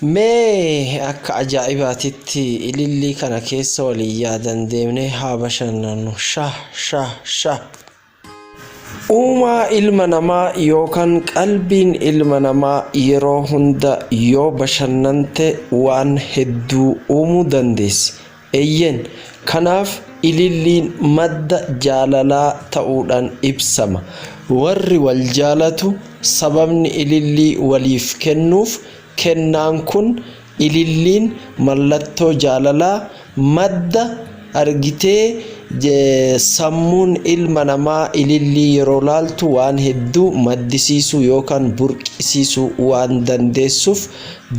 Mee akka ajaa'ibaatitti ilillii kana keessa waliin yaadan deemnee haa bashannannu. Shah shah shah. Uumaa ilma namaa yookaan qalbiin ilma namaa yeroo hunda yoo bashannante waan hedduu uumuu dandeessi. Eeyyeen, kanaaf ililliin madda jaalalaa ta'uudhaan ibsama. Warri wal jaalatu sababni ilillii waliif kennuuf kennaan kun, ililliin, mallattoo jaalalaa, madda argitee sammuun ilma namaa ilillii yeroo laaltu waan hedduu maddisiisuu yookaan burqisiisuu waan dandeessuuf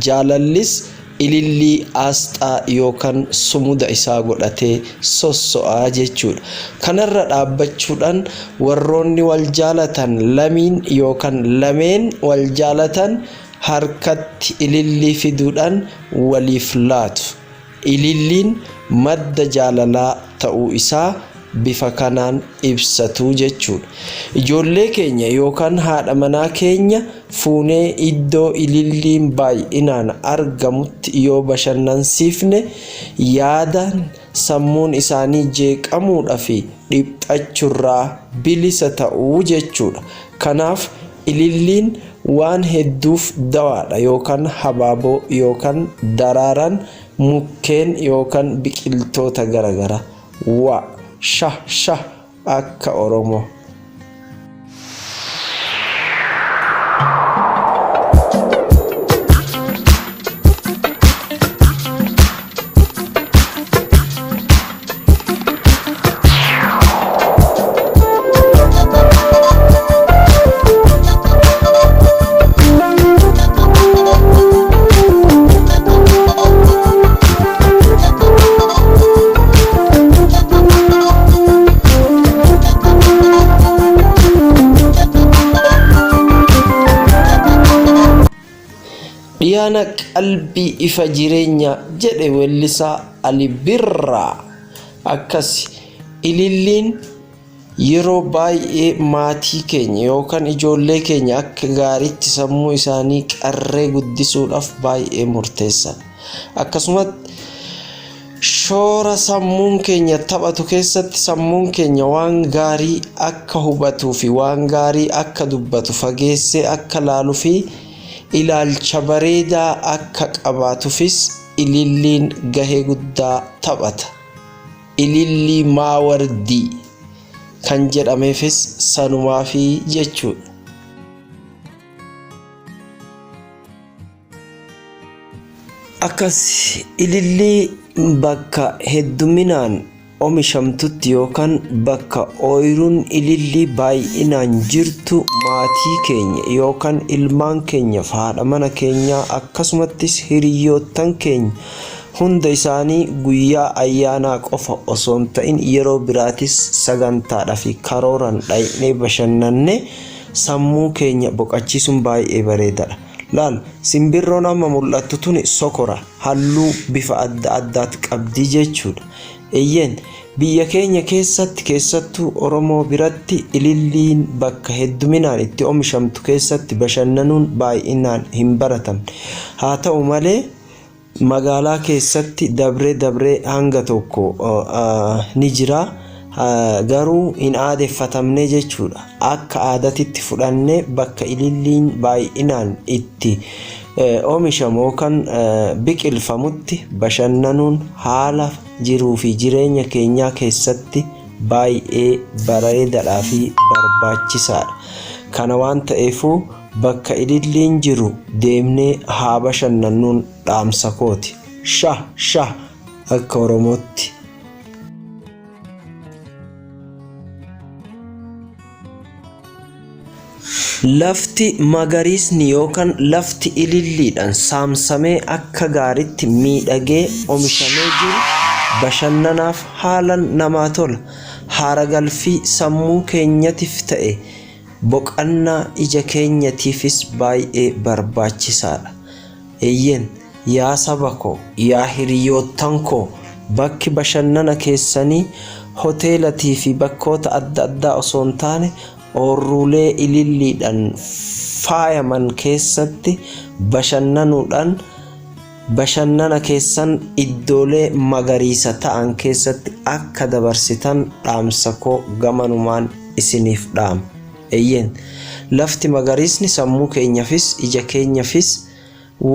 jaalallis ilillii aasxaa yookaan sumuda isaa godhatee sosso'a jechuudha. Kanarra dhaabbachuudhaan warroonni wal jaalatan lamiin yookaan lameen wal jaalatan harkatti ilillii fiduudhaan waliif laatu. Ililliin madda jaalalaa ta'uu isaa bifa kanaan ibsatu jechuudha. Ijoollee keenya yookaan haadha manaa keenya fuunee iddoo ililliin baay'inaan argamutti yoo bashannansiifne yaadaan sammuun isaanii jeeqamuudha fi dhiphachurraa bilisa ta'uu jechuudha. Kanaaf ililliin waan hedduuf dawaadha yookaan habaaboo yookaan daraaraan mukkeen yookaan biqiltoota garagaraa. Wa shah shah akka Oromoo. Dhiyaana qalbii ifa jireenyaa jedhe weellisaa Ali Birraa. Akkasi ililliin yeroo baay'ee maatii keenya yookaan ijoollee keenya akka gaariitti sammuu isaanii qarree guddisuudhaaf baay'ee murteessaadha. Akkasumatti shoora sammuun keenya taphatu keessatti sammuun keenya waan gaarii akka hubatuu fi waan gaarii akka dubbatu fageessee akka laaluu fi ilaalcha bareedaa akka qabaatufis ililliin gahee guddaa taphata. Ilillii Maawardii kan jedhameefis sanumaafi jechuudha. Akkas ilillii bakka hedduminaan omishamtutti yookaan bakka ooyiruun ilillii baay'inaan jirtu maatii keenya yookaan ilmaan keenyaaf haadha mana keenyaa akkasumattis hiriyoottan keenya hunda isaanii guyyaa ayyaanaa qofa osoo hin ta'in yeroo biraatis sagantaadhaa fi karooraan dhaqnee bashannannee sammuu keenya boqachiisuun baay'ee bareedaadha. Laal simbirroon amma mul'attu tuni sokora halluu bifa adda addaat qabdi jechuudha. Eeyyeen biyya keenya keessatti keessattuu Oromoo biratti ililliin bakka hedduminaan itti omishamtu keessatti bashannanuun baay'inaan hin baratamne. Haa ta'u malee magaalaa keessatti dabree dabree hanga tokko ni jira. Garuu hin aadeffatamne jechuudha. Akka aadatitti fudhannee bakka ililliin baay'inaan itti oomishamu yookaan biqilfamutti bashannanuun haala jiruu fi jireenya keenyaa keessatti baay'ee bareedaadhaa fi barbaachisaadha. Kana waan ta'eefuu bakka ililliin jiru deemnee haa bashannannuun dhaamsa kooti. Shah shah akka Oromootti. Lafti magariisni yookaan lafti ililliidhaan saamsamee akka gaariitti miidhagee omishamee jiru bashannanaaf haalan namaa tola. Haara galfii sammuu keenyatif ta'e boqannaa ija keenyatiifis baay'ee barbaachisaadha. Eeyyeen, yaa saba koo, yaa hiriyoottan koo, bakki bashannana keessanii hoteelatii fi bakkoota adda addaa osoo hin taane oorruulee ililliidhaan faayaman keessatti bashannanuudhaan Bashannana keessan iddoolee magariisa ta'an keessatti akka dabarsitan dhaamsa koo gamanumaan isiniif dhaama. Eeyyeen, lafti magariisni sammuu keenyafis ija keenyafis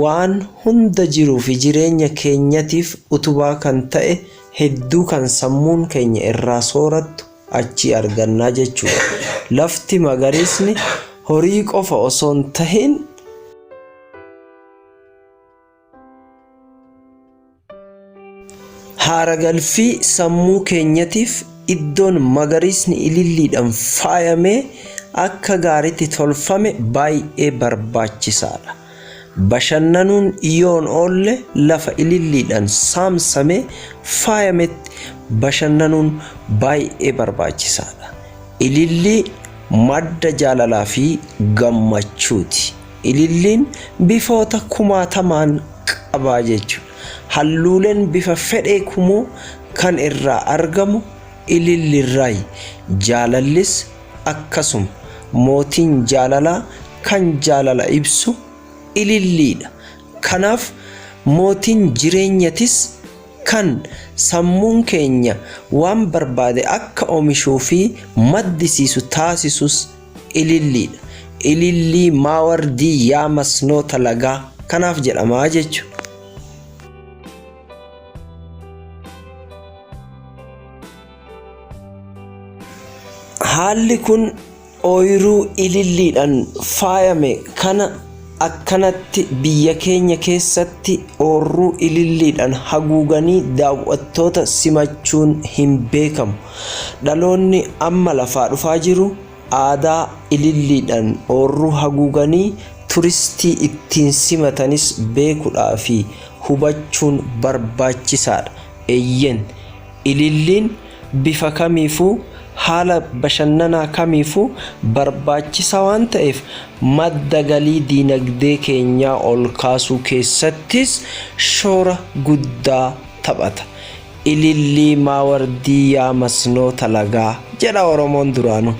waan hunda jiruu fi jireenya keenyatiif utubaa kan ta'e hedduu kan sammuun keenya irraa soorattu achii argannaa jechuudha. Lafti magariisni horii qofa osoo hin tahin haara galfii sammuu keenyatiif iddoon magariisni ililliidhaan faayamee akka gaariitti tolfame baay'ee barbaachisaadha. Bashannanuun yoon oolle lafa ililliidhaan saamsamee faayametti bashannanuun baay'ee barbaachisaadha. Ilillii madda jaalalaa fi gammachuuti. Ililliin bifoota kumaatamaan qabaa jechuudha. Halluuleen bifa fedhee kumuu kan irraa argamu ilillirraayi. Jaalallis akkasuma. Mootiin jaalalaa kan jaalala ibsu ililliidha. Kanaaf mootiin jireenyatis kan sammuun keenya waan barbaade akka oomishuu fi maddisiisu taasisus ililliidha. Ilillii maawardii yaa masnoota lagaa kanaaf jedhamaa jechuudha. Haalli kun ooyiruu ililliidhaan faayame kana akkanatti biyya keenya keessatti ooyiruu ililliidhaan haguuganii daawwattoota simachuun hin beekamu. Dhaloonni amma lafaa dhufaa jiru aadaa ililliidhaan ooyiruu haguuganii turistii ittiin simatanis beekuudhaa fi hubachuun barbaachisaadha. Eeyyeen, ililliin bifa kamiifuu haala bashannanaa kamiifuu barbaachisaa waan ta'eef madda galii diinagdee keenyaa ol kaasuu keessattis shoora guddaa taphata. Ilillii maawardii yaa masnoota lagaa jedha Oromoon duraanuu.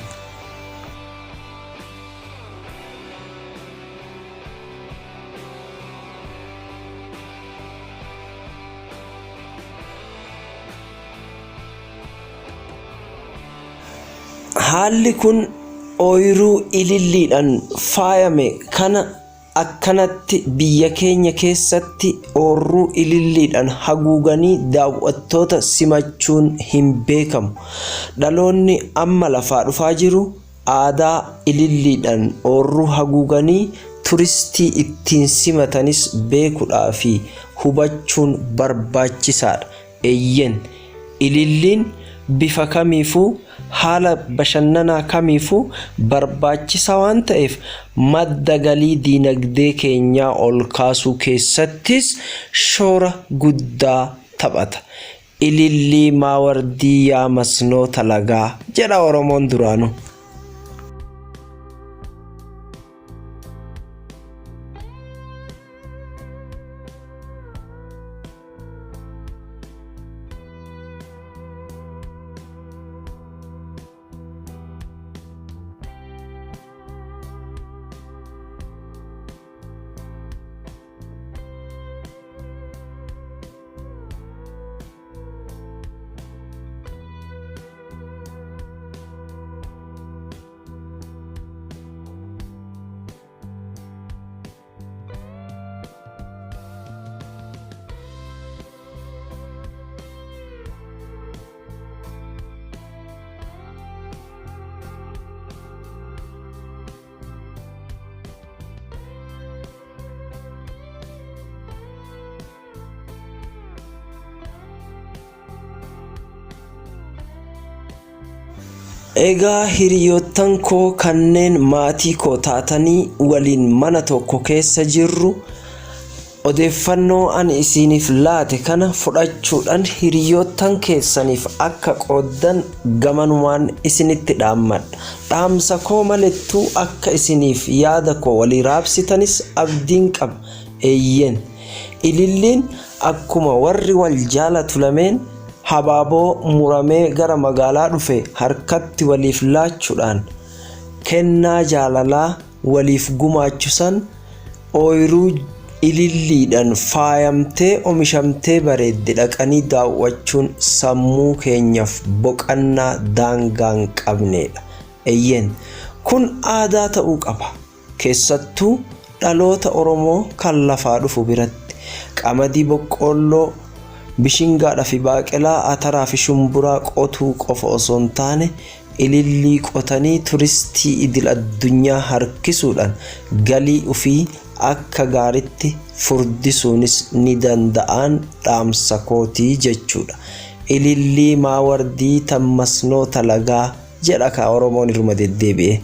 Haalli kun ooyiruu ililliidhaan faayame kana akkanatti biyya keenya keessatti ooyiruu ililliidhaan haguuganii daawwattoota simachuun hin beekamu. Dhaloonni amma lafaa dhufaa jiru aadaa ililliidhaan ooyiruu haguuganii turistii ittiin simatanis beekuudhaa fi hubachuun barbaachisaadha. Eeyyeen, ililliin bifa kamiifuu haala bashannanaa kamiifuu barbaachisaa waan ta'eef madda galii diinagdee keenyaa ol kaasuu keessattis shoora guddaa taphata. Ilillii maawardii yaa masnoota lagaa jedha Oromoon duraanuu. Egaa hiriyoottan koo kanneen maatii koo taatanii waliin mana tokko keessa jirru odeeffannoo ani isiniif laate kana fudhachuudhaan hiriyoottan keessaniif akka qooddan gamanumaan isinitti dhaammadha. Dhaamsa koo malettuu akka isiniif yaada koo walii raabsitanis abdiin qaba. Eeyyeen. Ililliin akkuma warri wal jaalatu lameen habaaboo muramee gara magaalaa dhufe harkatti waliif laachuudhaan kennaa jaalalaa waliif gumaachu san ooyiruu Ililliidhaan faayamtee omishamtee bareedde dhaqanii daawwachuun sammuu keenyaaf boqannaa daangaa hin qabneedha. Eeyyeen, kun aadaa ta'uu qaba. Keessattuu dhaloota Oromoo kan lafaa dhufu biratti. Qamadii, boqqoolloo, bishingaadhaa fi baaqelaa, ataraa fi shumburaa qotuu qofa osoo hin taane ilillii qotanii turistii idil addunyaa harkisuudhaan galii ofii akka gaariitti furdisuunis ni danda'an dhaamsa kootii jechuudha. Ilillii maawardii tan masnoo talagaa jedha ka Oromoon irruma deddeebi'e.